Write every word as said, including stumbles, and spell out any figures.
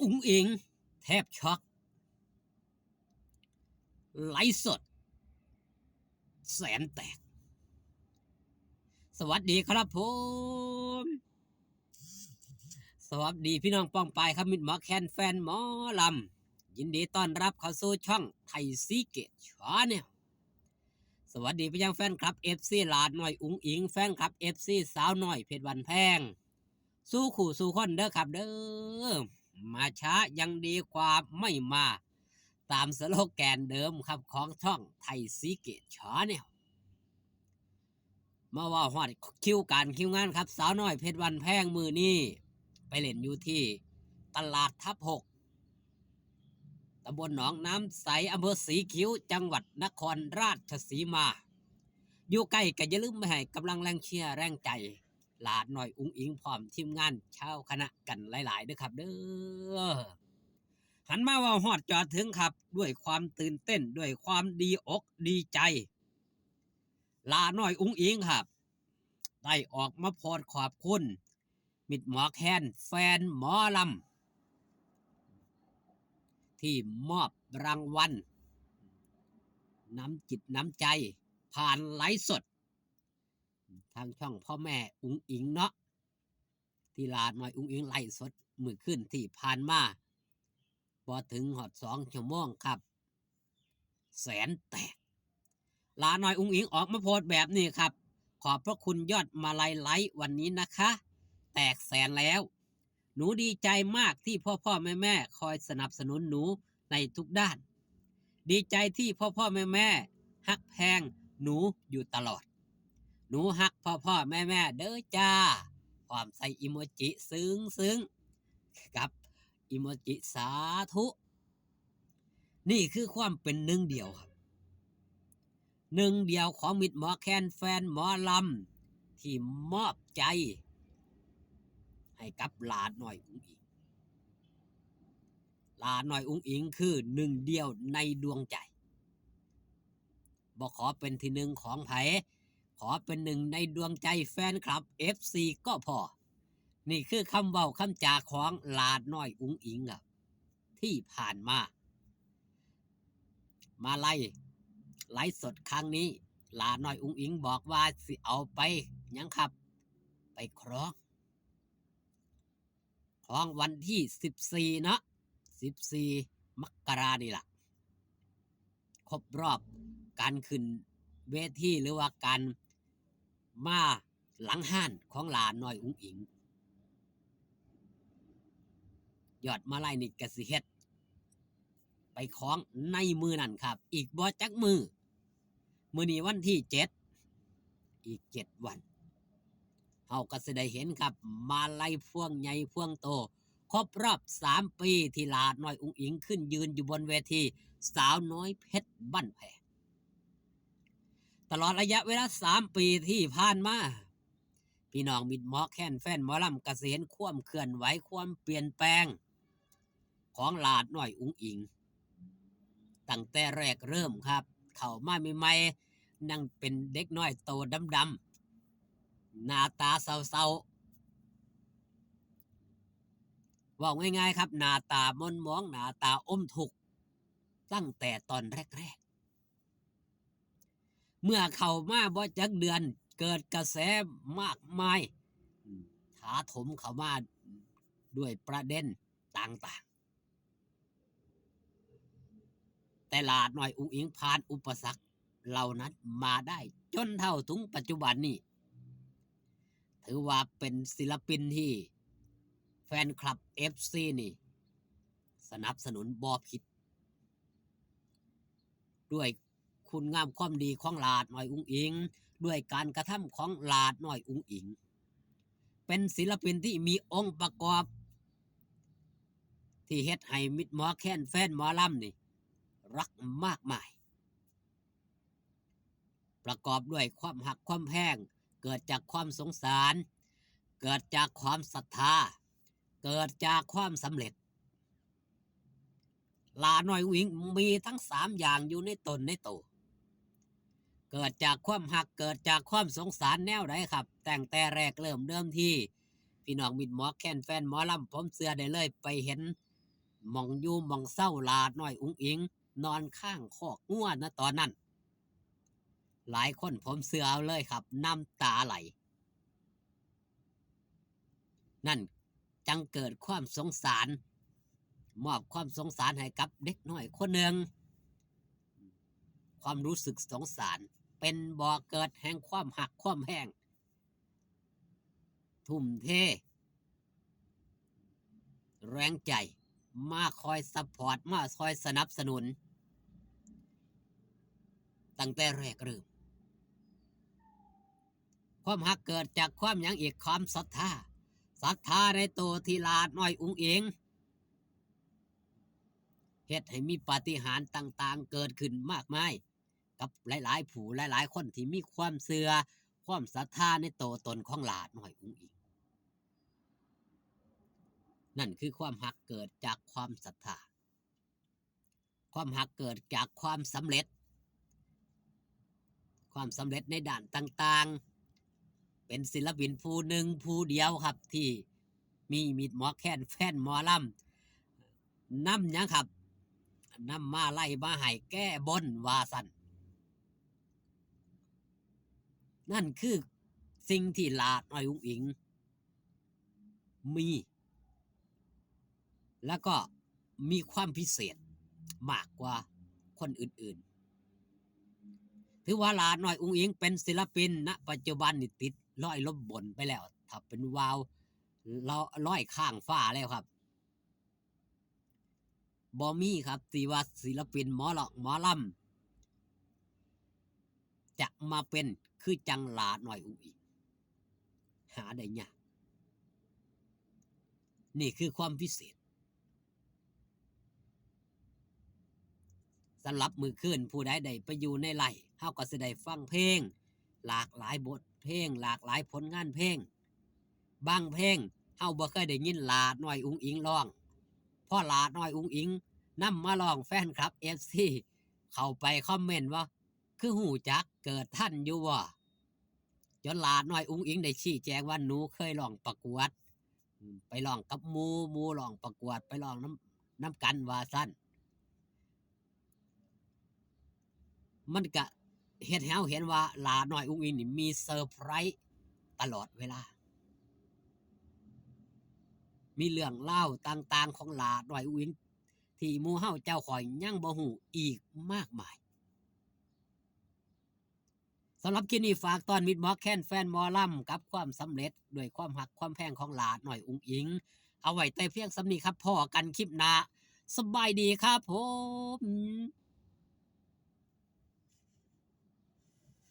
อุ๋งอิ๋งแทบช็อก ไลฟ์สด แสนแตก สวัสดีครับผม สวัสดีพี่น้องป้องปายครับ มิตรหมอแคน แฟนหมอลำ ยินดีต้อนรับเข้าสู่ช่องไทยซีเกตชาแนล สวัสดีไปยังแฟนคลับ เอฟซี หลาดน้อยอุ๋งอิ๋ง แฟนคลับ เอฟซี สาวน้อยเพชรบ้านแพง สู่คู่สู่คนเด้อครับเด้อ มาช้ายังดีกว่าไม่มา ตามสโลแกนเดิมครับของช่องไทยซีเกตชาแนล มาเว้าฮอดคิวการคิวงานครับ สาวน้อยเพชรบ้านแพงมื้อนี้ ไปเล่นอยู่ที่ตลาดทับหก ตำบลหนองน้ำใส อำเภอสีคิ้ว จังหวัดนครราชสีมา อยู่ใกล้ก็อย่าลืมไปให้กำลังแรงเชียร์แรงใจ หลาดน้อยอุ๋งอิ๋งพร้อมทีมงานชาวคณะกันหลายๆเด้อครับเด้อ หันมาเว้าฮอดจอดถึงครับ ด้วยความตื่นเต้น ด้วยความดีอกดีใจ หลาดน้อยอุ๋งอิ๋งครับ ได้ออกมาโพสต์ขอบคุณ มิตรหมอแคน แฟนหมอลำ ที่มอบรางวัล น้ำจิตน้ำใจ ผ่านไลฟ์สด ทางช่องพ่อแม่อุ๋งอิ๋งเนาะ ที่หลาดน้อยอุ๋งอิ๋งไลฟ์สดมื้อคืนที่ผ่านมา บ่ถึงฮอดสองชั่วโมงครับ แสนแตก หลาดน้อยอุ๋งอิ๋งออกมาโพสต์แบบนี้ครับ ขอบพระคุณยอดมาลัยไลฟ์วันนี้นะคะ แตกแสนแล้ว หนูดีใจมากที่พ่อพ่อแม่แม่คอยสนับสนุนหนูในทุกด้าน ดีใจที่พ่อพ่อแม่แม่ฮักแพงหนูอยู่ตลอด หนูฮักพ่อพ่อแม่แม่เด้อจ้า พร้อมใส่อีโมจิซึ้งๆ กับอีโมจิสาธุ นี่คือความเป็นหนึ่งเดียวครับ หนึ่งเดียวของมิตรหมอแคน แฟนหมอลำ ที่มอบใจ ให้กับหลาดน้อยอุ๋งอิ๋ง หลาดน้อยอุ๋งอิ๋งคือหนึ่งเดียวในดวงใจ บ่ขอเป็นที่หนึ่งของไผ ขอเป็นหนึ่งในดวงใจแฟนคลับ เอฟซี ก็พอ นี่คือคำเว้าคำจาของหลาดน้อยอุ๋งอิ๋งครับ ที่ผ่านมา มาลัยไลฟ์สดครั้งนี้ หลาดน้อยอุ๋งอิ๋งบอกว่าสิเอาไปหยังครับ ไปคล้อง คล้องวันที่สิบสี่เนาะ สิบสี่มกรานี่ล่ะ ครบรอบการขึ้นเวทีหรือว่าการมาหลังฮ้านของหลาดน้อยอุ๋งอิ๋ง ยอดมาลัยนี่ก็สิเฮ็ดไปคล้องในมื้อนั้นครับ อีกบ่จักมื้อ มื้อนี้วันที่เจ็ด อีกเจ็ดวัน เฮาก็สิได้เห็นครับ มาลัยพวงใหญ่พวงโต ครบรอบสามปีที่หลาดน้อยอุ๋งอิ๋งขึ้นยืนอยู่บนเวทีสาวน้อยเพชรบ้านแพง ตลอดระยะเวลาสามปีที่ผ่านมา พี่น้องมิตรหมอแคน แฟนหมอลำก็สิเห็นความเคลื่อนไหว ความเปลี่ยนแปลงของหลาดน้อยอุ๋งอิ๋ง ตั้งแต่แรกเริ่มครับ เข้ามาใหม่ๆ ยังเป็นเด็กน้อยโตดำๆ หน้าตาเศร้าๆ เว้าง่ายๆครับ หน้าตาหม่นหมอง หน้าตาอมทุกข์ ตั้งแต่ตอนแรกๆ เมื่อเข้ามาบ่จักเดือน เกิดกระแสมากมาย อืม ถาโถมเข้ามาด้วยประเด็นต่างๆ แต่หลาดน้อยอุ๋งอิ๋งผ่านอุปสรรคเหล่านั้นมาได้จนเท่าถึงปัจจุบันนี้ ถือว่าเป็นศิลปินที่แฟนคลับ เอฟซี นี่ สนับสนุนบ่ผิด ด้วยคุณงามความดีของหลาดน้อยอุ๋งอิ๋ง ด้วยการกระทำของหลาดน้อยอุ๋งอิ๋ง เป็นศิลปินที่มีองค์ประกอบ ที่เฮ็ดให้มิตรหมอแคน แฟนหมอลำนี่ รักมากมาย ประกอบด้วยความฮักความแพง เกิดจากความสงสาร เกิดจากความศรัทธา เกิดจากความสำเร็จ หลาน้อยอุ๋งอิ๋งมีทั้งสามอย่างอยู่ในตนในโต เกิดจากความฮัก เกิดจากความสงสารแนวใดครับ ตั้งแต่แรกเริ่มเดิมที พี่น้องมิตรหมอแคน แฟนหมอลำ ผมเชื่อได้เลย ไปเห็น หม่องอยู่หม่องเซาหลาน้อยอุ๋งอิ๋ง นอนคางคอกงัวนะตอนนั้น หลายคนผมเชื่อเอาเลยครับ น้ำตาไหล นั่นจั่งเกิดความสงสาร มอบความสงสารให้กับเด็กน้อยคนหนึ่ง ความรู้สึกสงสารเป็นบ่อเกิดแห่งความฮักความแพง ทุ่มเท แรงใจ มาคอยซัพพอร์ต มาคอยสนับสนุน ตั้งแต่แรกเริ่ม ความฮักเกิดจากความหยังอีก ความศรัทธา ศรัทธาในโตที่หลาน้อยอุ๋งอิ๋ง เฮ็ดให้มีปาฏิหาริย์ต่างๆ เกิดขึ้นมากมาย กับหลายๆ ผู้หลายๆ คนที่มีความเชื่อ ความศรัทธาในโตตนของหลาน้อยอุ๋งอิ๋ง นั่นคือความฮักเกิดจากความศรัทธา ความฮักเกิดจากความสำเร็จ ความสำเร็จในด้านต่างๆ เป็นศิลปินผู้หนึ่งผู้เดียวครับ ที่มีมิตรหมอแคนแฟนหมอลำ นำหยังครับ นำมาลัยมาให้แก้บนว่าซั่น นั่นคือสิ่งที่หลาน้อยอุ๋งอิ๋งมี แล้วก็มีความพิเศษมากกว่าคนอื่นๆ ถือว่าหลาน้อยอุ๋งอิ๋งเป็นศิลปิน ณ ปัจจุบันนี่ติดรอยลมบนไปแล้ว ถ้าเป็นวาว ลอยข้างฟ้าแล้วครับ บ่มีครับ ที่ว่าศิลปินหมอร้องหมอลำ จะมาเป็นคือจั่งหลาน้อยอุ๋งอิ๋ง หาได้ยาก นี่คือความพิเศษ สำหรับมื้อคืนผู้ใดได้ไปอยู่ในไลฟ์ เฮาก็สิได้ฟังเพลง หลากหลายบทเพลง หลากหลายผลงานเพลง บางเพลงเฮาบ่เคยได้ยินหลาน้อยอุ๋งอิ๋งร้อง พอหลาน้อยอุ๋งอิ๋งนำมาร้อง แฟนคลับ เอฟซี เข้าไปคอมเมนต์ว่า คือฮู้จัก เกิดทันอยู่บ่ จนหลาน้อยอุ๋งอิ๋งได้ชี้แจงว่า หนูเคยร้องประกวด อืม ไปร้องกับหมู่ หมู่ร้องประกวด ไปร้องนำ นำกันว่าซั่น มันก็เฮ็ดให้เฮาเห็นว่าหลาน้อยอุ๋งอิ๋งนี่มีเซอร์ไพรส์ตลอดเวลา มีเรื่องราวต่างๆ ของหลาน้อยอุ๋งอิ๋ง ที่หมู่เฮาเจ้าข้อยยังบ่ฮู้อีกมากมาย สำหรับคลิปนี้ฝากต้อนมิตรหมอแคนแฟนหมอลำกับความสำเร็จด้วยความฮักความแพงของหลาน้อยอุ๋งอิ๋ง เอาไว้แต่เพียงส่ำนี้ครับ พ้อกันคลิปหน้า สบายดีครับผม